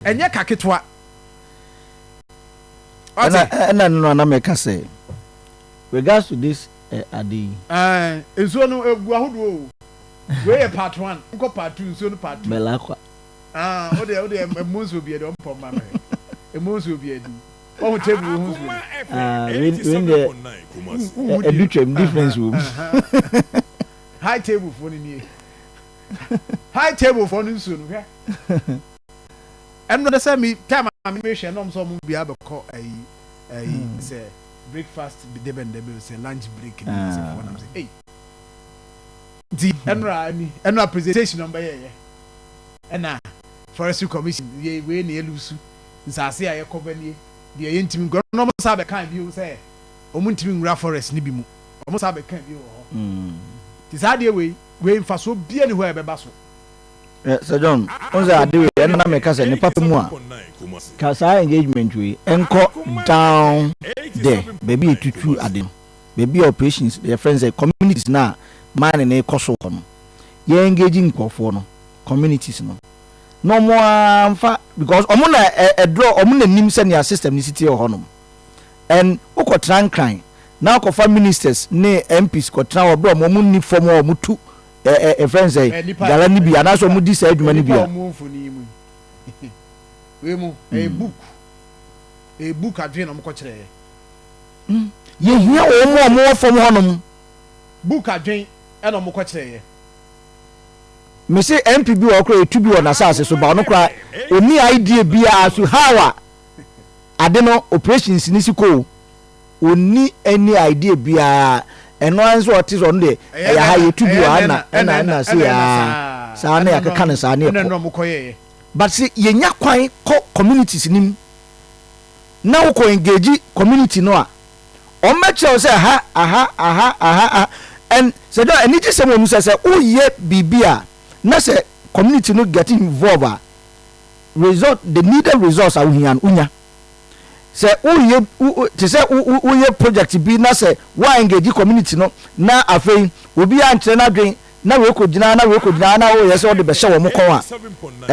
Ɛnyɛ ka ketewa. Ɛna ɛna no na mɛka sɛ regards to this ade yi. Ɛɛ nsuo no egu ahodoɔ o. Wei yɛ part one, nkɔ part two, nsuo no part two. Mɛlakwa. Ah, o deɛ o deɛ emu nsuo bi ɛdi ɔmo pɔ mma mɛ. Emu nsuo bi ɛdi. Wɔn table ho nsuo. Ah, wei wei deɛ ɛdu twam, difference wɔ mu. High table foɔ no nie. High table foɔ no nsuo no hwɛ. Ɛno de sɛ mi time a mi hwɛ na ɔmo sɛ ɔmo bi abɛkɔ ayi ayi sɛ breakfast debɛn debɛn sɛ lunch break ni sɛ foɔ nam sɛ ei nti ɛnora ani ɛnora presentation ɔmo bɛyɛ yɛ ɛna Forestry Commission yɛ wei na yɛ lose nsaase a yɛkɔ bɛ nie deɛ yɛntumi nkɔ ɛna ɔmo sa bɛka bio sɛ ɔmo ntumi nwura forest ni bi mu. Ɔmo sa bɛka bio wɔ hɔ ti saa adeɛ wei wei nfasoɔ bia ni hɔ a ɛbɛba so. Sir John, n sɛ ade wei ɛno na meka sɛ nipa mu a ka saa engagement wei ɛnkɔ down there, baabi a etutu ade no, baabi a operations yɛfrɛ no sɛ communities na mine ne kɔ so hɔ no, yɛ engage nkurɔfoɔ no, communities no, na ɔmo amfa because ɔmo na ɛdrɔ ɔmo na nim sɛnea system ne si tie wɔ hɔnom. And wokɔtena Nkran na wokɔfa ministers ne MPs kɔtena hɔ berɛ ɔmo ni fam a ɔmo tu ɛ ɛ ɛfrɛ no sɛ gala no bi anaasɛ ɔmo di saa adwuma no bi nipa a ɔmo mfoni mu yi wei mu ɛyɛ book, ɛyɛ book adwene na ɔmo kɔ kyerɛ yɛ. Yɛhia wɔn mu a ɔmo wɔ fam hɔnom. Book adwene ɛna ɔmo kɔ kyerɛ yɛ. Mese MP bi wɔ hɔ koraa, etu bi wɔ n'asase so ba, ɔno koraa oni idea biara so how a ade no operations ni si kɔ o. Oni any idea biara. Ɛno ara nso ɔte sɛ ɔno deɛ ɛyɛ ha yɛtu bi wɔ ha na ɛna se yaa saa na yɛakeka no saa ne ɛna yɛkɔ. Ɛna ɔmo kɔ yɛ yɛ. But sɛ yɛnya kwan kɔ communities nim na wokɔ engage community no a, ɔmmɛkyerɛ wo sɛ ha aha aha aha aha. And sɛ dɛ anigye sɛm wɔ mu sɛ woyɛ biribi a na sɛ community no get involved a, result, the needed results a wohia no wonya. Sɛ woyɛ te sɛ woyɛ project bi na sɛ woa engage community no na afei obi ankyerɛ n'adwen na wei kɔ gyina na wei kɔ gyina na woyɛ sɛ wode bɛhyɛ wɔn kɔn a,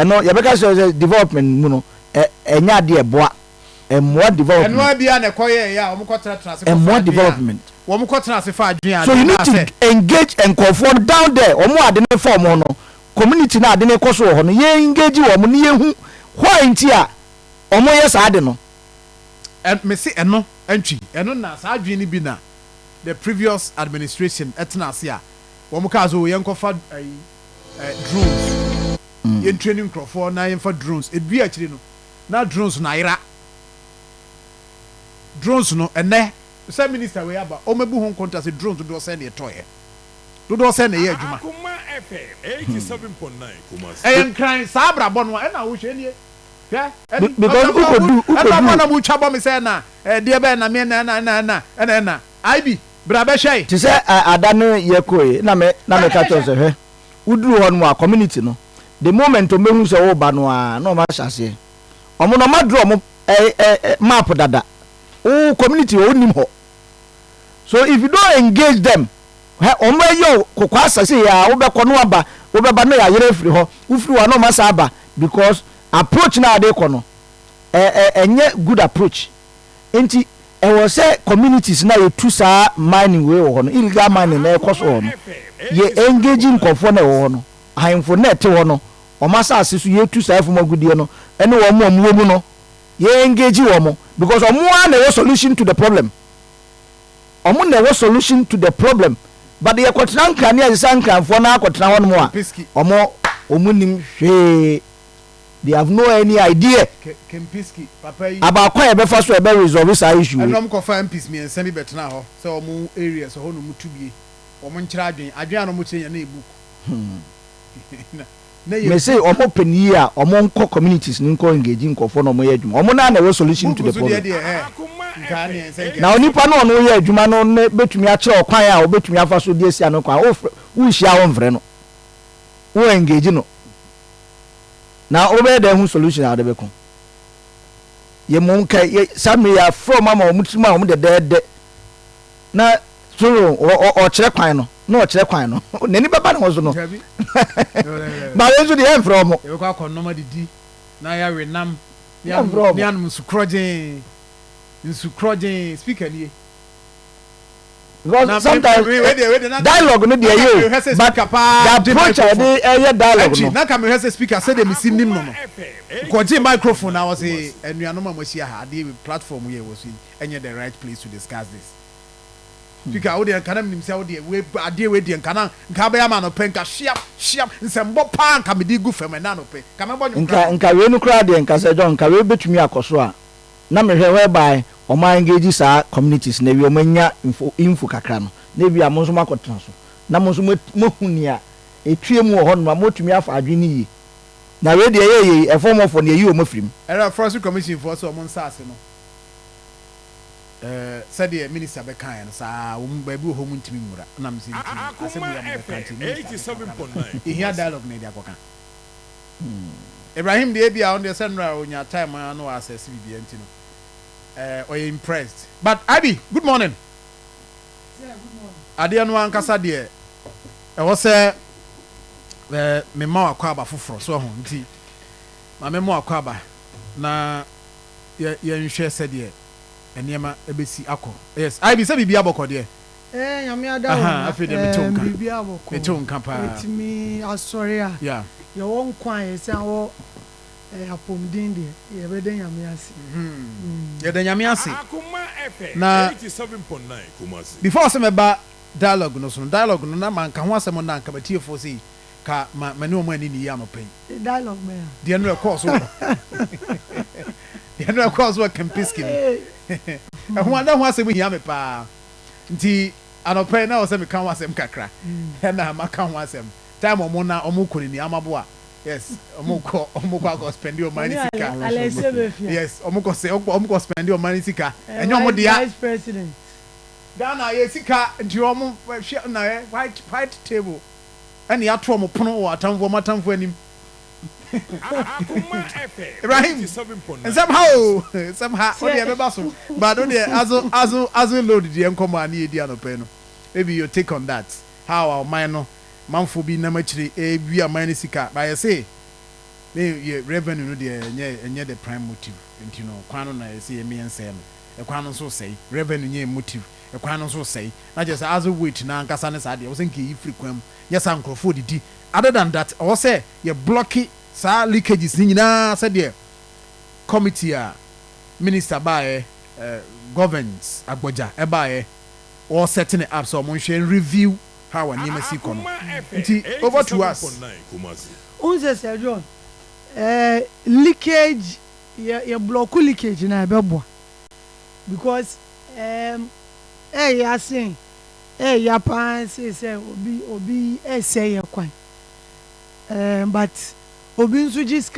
ɛno yɛbɛka sɛ development mu no ɛnyɛ adeɛ ɛboa, ɛmmoa development. Ɛnoa bia na ɛkɔ yɛ yɛ a ɔmo kɔ tena ase. Ɛmmoa development. Wɔn kɔ tena ase fa adwene a. So you need to engage nkurɔfoɔ down there, wɔn ade ne fa wɔn no, community na ade ne kɔ so wɔ hɔ no, yɛn engage wɔn ne yɛn hu why nti a wɔn yɛ saa ade no. Ɛ mesi ɛno ntwi ɛno na saa adwene no bi na the previous administration ɛtena ase a wɔn kaa so yɛn kɔfa ɛyi drones, yɛn training nkurɔfoɔ na yɛn fa drones edu akyire no na drones na ayera. Drones no, ɛnɛ sɛ minister wei aba, wɔn ebu ho nkonta sɛ drones dodoɔ sɛ na ɛtɔɔyɛ, dodoɔ sɛ na ɛyɛ adwuma. Ɛyɛ Nkran saa abrabɔ no a ɛna ahohwɛ nie hwɛ. Because ɛna ɔmo na mo twa bɔ mi sɛ ɛna ɛdeɛ bɛyɛ na mi ɛna ɛna ɛna ɛna ɛna ɛna IB bra bɛhwɛ yi. Te sɛ ada no yɛ kɔ yi na me na meka kyerɛ sɛ hwɛ, woduru hɔ nom a, community no, the moment ɔmo ehu sɛ ɔba no a, na ɔmo ahyɛ aseɛ ɔmo na ɔmo aduro ɔmo ɛ ɛ map dada wo community wɔ wonim hɔ. So if you don't engage them, hɛ, ɔmo ɛyɛ kɔkɔ asase yɛ a wobɛkɔ no aba, wobɛba no yɛ ayerɛ afiri hɔ, wofiri hɔ a na ɔmo asa aba because approach na ade kɔ no ɛ ɛ ɛnyɛ good approach. Nti ɛwɔ sɛ communities na yɛtu saa mining wei wɔ hɔ no, illegal mining na ɛkɔ so wɔ no, yɛ engage nkɔfoɔ na ɛwɔ hɔ no, ahemfo na ɛte hɔ no, ɔmo asase so yɛtu saa fam agudeɛ no ɛne wɔn a ɔmo wɔ mu no, yɛ engage wɔn because ɔmo ara na ɛwɔ solution to the problem. Ɔmo na ɛwɔ solution to the problem. But yɛkɔtena Nkran ne yɛsesa Nkranfoɔ na akɔtena hɔ nom a, ɔmo nim hwee, they have no any idea Kempiski papa yi. About kwan yɛbɛfa so ɛbɛ resolve saa issue wei. Ɛna ɔmo kɔfa MPs mmiɛnsa bi bɛtena hɔ sɛ ɔmo areas hɔ na ɔmo tu bie, ɔmo nkyerɛ adwene. Adwene a na ɔmo kyerɛ yɛn na yɛ book na yɛ Me se ɔmo pɛ ne yie a, ɔmo nkɔ communities no nkɔ engage nkɔfoɔ na ɔmo yɛ adwuma. Ɔmo naa na ɛwɔ solution to the book so deɛ problem. Deɛ ɛ nkaa neɛ sɛ nka Na onipa no ɔno yɛ adwuma no ne bɛtumi akyerɛ ɔkwan a ɔbɛtumi afa so de asi ano kwan. Wofrɛ, wonhyia, wo mfrɛ no, wo engage no na wobɛyɛ dɛ ho solution a wode bɛko yɛ mmom ka yɛ saa mmere yɛ afrɛ ɔmo ama ɔmo tirim a ɔmo dɛdɛɛdɛ na so ɔkyerɛ kwan no na ɔkyerɛ kwan no n'ani bɛba ne ho so no. Dabi. Ba yɛn nso deɛ yɛmfrɛ ɔmo. Yɛbɛkɔ akɔ nnɔma didi. Na yɛawe nam ne Yɛmfrɛ ɔmo. Ne anom nsu korɔgyee, nsu korɔgyee. Speaker nie. Because Na sometimes wei deɛ dialogue no deɛ na yɛ mehwɛ o, sɛ but speaker paa the gye approach a microphone. yɛde ɛyɛ dialogue Actually, no. Na ka mehwɛ sɛ speaker, sɛdeɛ mesi nim no, nkɔgye microphone na wɔse, "Anuanom a moahyia ha, adeɛ wei, platform yɛ wɔ so yi, ɛnyɛ the right place to discuss this." Speaker, wo deɛ, nka na menim sɛ wo deɛ, wei adeɛ wei deɛ, nka na nka bɛyɛ ama anɔpɛ, nka hyeam hyeam nsɛmbɔ paa nka mede gu fam ɛna anɔpɛ nka mɛbɔ nwom Nka koraa. Nka wei no koraa deɛ, nka sɛ John, nka wei bɛtumi akɔ so a, na mehwɛ whereby ɔmo engage saa communities na ebi ɔmo anya info kakra no, na ebi a mo nso mo akɔtena so na mo nso mo moahu nea etwie mu wɔ hɔnom a motumi afa adwene yie. Na wei deɛ, ɛyɛ yie ɛfɔm ɔfɔ nea eyi wɔn afiri mu. Ɛrɛ Forestry Commission foɔ sɛ ɔmo nsa ase no, sɛdeɛ minister bɛkaeɛ no saa, wɔn baabi wɔ hɔ mu ntumi nwura na mesɛ nti asɛm wei a mobɛka nti minister bɛka ɛhia dialogue na ɛde akɔka. Ibrahim deɛ, ebi a ɔno deɛ, sɛ nnora onya time a na wasɛse biribiara nti no, ɔyɛ impressed. But Abi, good morning. Adeɛ no ankasa deɛ, ɛwɔ sɛ mema wakɔ aba foforɔ so ɛho nti ma mema wakɔ aba na yɛnhwɛ sɛdeɛ nneɛma ɛbɛsi akɔ. Yes, Abi, sɛ biribi abɔkɔ deɛ? Nyame ada wɔ na. Afei deɛ metew nka. Biribi abɔkɔ. Metew nka paa. Ɛtumi asɔre a yɛwɔ nkwa a yɛsan wɔ apɔmuden deɛ, yɛbɛda Nyame ase. Yɛda Nyame ase. Na before sɛ mɛba dialogue no so no, dialogue no na manka ho asɛm na nka matiefoɔ sɛ ka ma mane ɔmo ani ne yi anɔpɛ yi. Dialogue bɛn a? Deɛ no ɛkɔɔ so wɔ Kempinski no, ɛho ada ho asɛm hia me paa, nti anɔpɛ yi na wɔ sɛ meka ho asɛm kakra. Ɛna maka ho asɛm time ɔmo na ɔmo kɔ ne ni amaboa. Yes, ɔmo kɔ akɔ spend ɔmo ani sika. Yes, ɔmo kɔ sɛ ɔmo kɔ spend ɔmo ani sika, ɛnyɛ ɔmo dea. Vice president. Ghana yɛ sika nti ɔmo hwɛ na yɛ white table ɛna yɛato ɔmo pono wɔ atamfo, ɔmo atamfo anim. Ibrahim, nsɛm ha o, nsɛm ha o deɛ ɛbɛba so, but o deɛ, axle load deɛ, nkɔmɔ a ne yɛ di anɔpɛ no, maybe your take on that, how a ɔman no manfo bi nam akyire ewi aman no sika ba, yɛ se ne yɛ revenue no deɛ, ɛnyɛ the prime motive, nti no kwan no na yɛ sɛ yɛ mmiɛnsa no, ɛkwan no nso sɛe, revenue nyɛ motive, ɛkwan no nso sɛe, na kyerɛ sɛ axle weight na ankasa ne saa deɛ wɔsɛ nka eyi firi kwan mu nyɛ saa nkurɔfoɔ didi. Other than that, ɔwɔ sɛ yɛ block saa leakages ne nyinaa sɛdeɛ committee a minister baayɛ, Governs Agbodza ɛbaayɛ, wɔ setting it up sɛ ɔmo nhwɛ review how a nneɛma si kɔ no. Nti over to us. N sɛ John, leakage, yɛ block leakage na ɛbɛboa because ɛyɛ asen ɛyɛ paa sɛ obi ɛsɛ yɛ kwan, but obi nso gye sika.